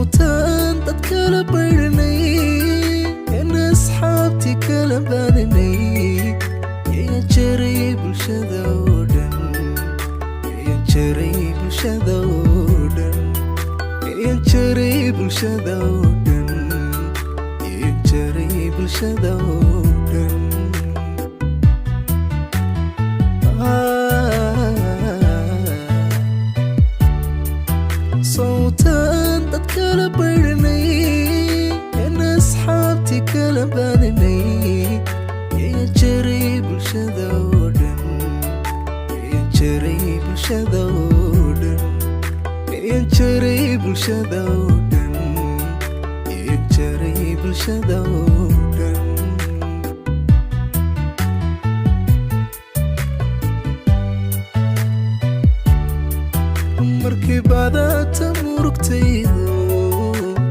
Sawtaan dad kala baydhnay, in asxaabtii kala badanay, yayan jaray bulshada oo dhan, yayan jaray bulshada oo dhan, yayan jaray bulshada oo dhan, yayan jaray bulshada oo dhan. Sawtaan dad kala baydhnay, in asxaabtii kala badanay, yayan jaray bulshada oo dhan, yayan jaray bulshada oo dhan, yayan jaray bulshada oo dhan, yayan jaray bulshada oo dhan. Markii badata murugtaydu,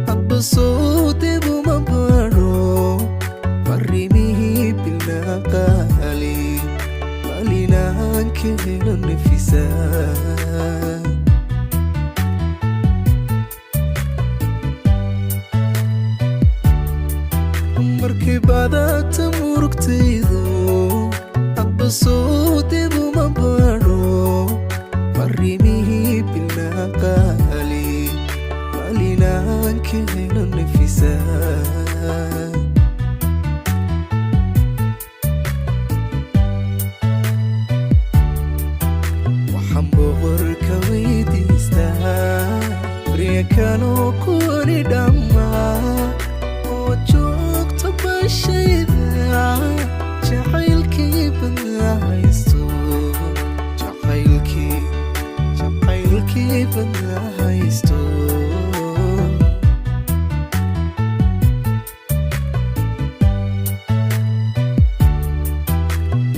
hadba soo dib uma baadho farrimihii bilnaa qaali maalinaan ka helo nafisa. Markii badata murugtaydu, hadba soo dib uma baadho farrimihii bilnaa qaali maalinaan ka helo nafisa. Waxaan boqorka weydiistaa baryakanoo kuwani dhammaa oo joogto bashayda, jacaylkii badnaa haysto, jacaylkii, jacaylkii badnaa haysto.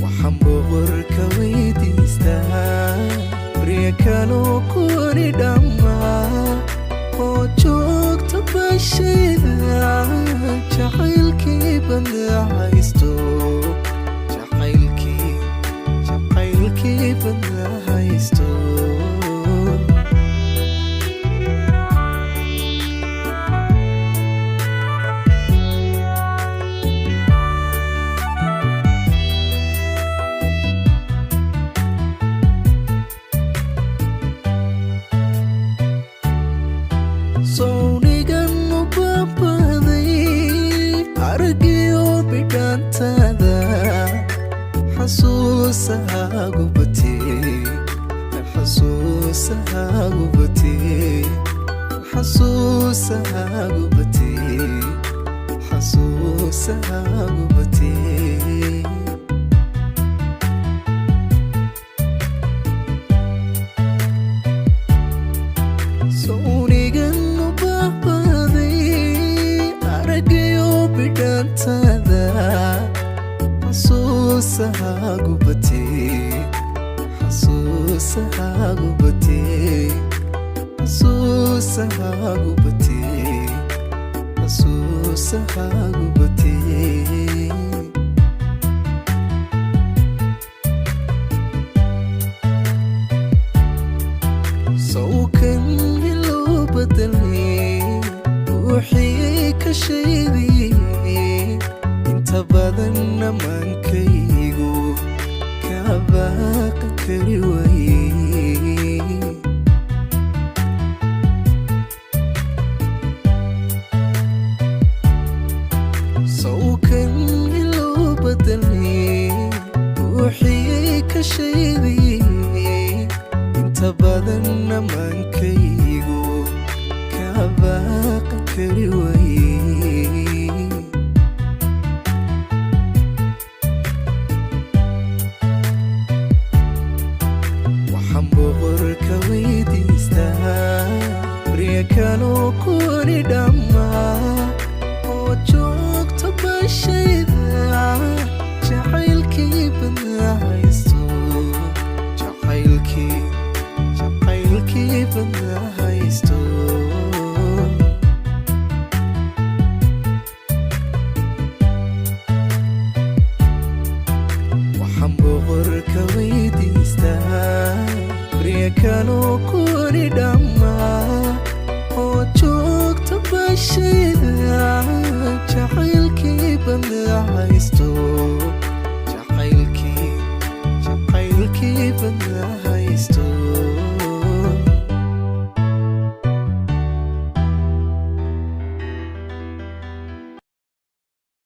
Waxaan boqorka weydiistaa baryakanoo kuwani dhammaa oo joogto bashayda, jacaylkii badnaa haysto, jacaylkii, jacaylkii badnaa haysto. Sawnigan u baabaday aragiyo bidhaantada, xasuusahagu batee, xasuusahagu batee, xasuusahagu batee, xasuusahagu batee. Sawnigan u baabaday aragayo bidhaantada, xasuusahagu batee, xasuusahagu batee, xasuusahagu batee, xasuusahagu batee. Sawkan loo bedelay ruuxii ka shaydii, inta badan amaankaygu ka baaqi kari waayey. Sawkan loo bedelay ruuxii ka shaydii, inta badan amaankaygu ka baaqi kari waayey. Waxaan boqorka weydiistaa baryakanoo kuwani dhammaa oo joogto bashayda, jacaylkii badnaa haysto, jacaylkii, jacaylkii badnaa haysto. Waxaan boqorka weydiistaa baryakanoo kuwani dhammaa oo joogto Badnaa haysto, jacaylkii, jacaylkii badnaa.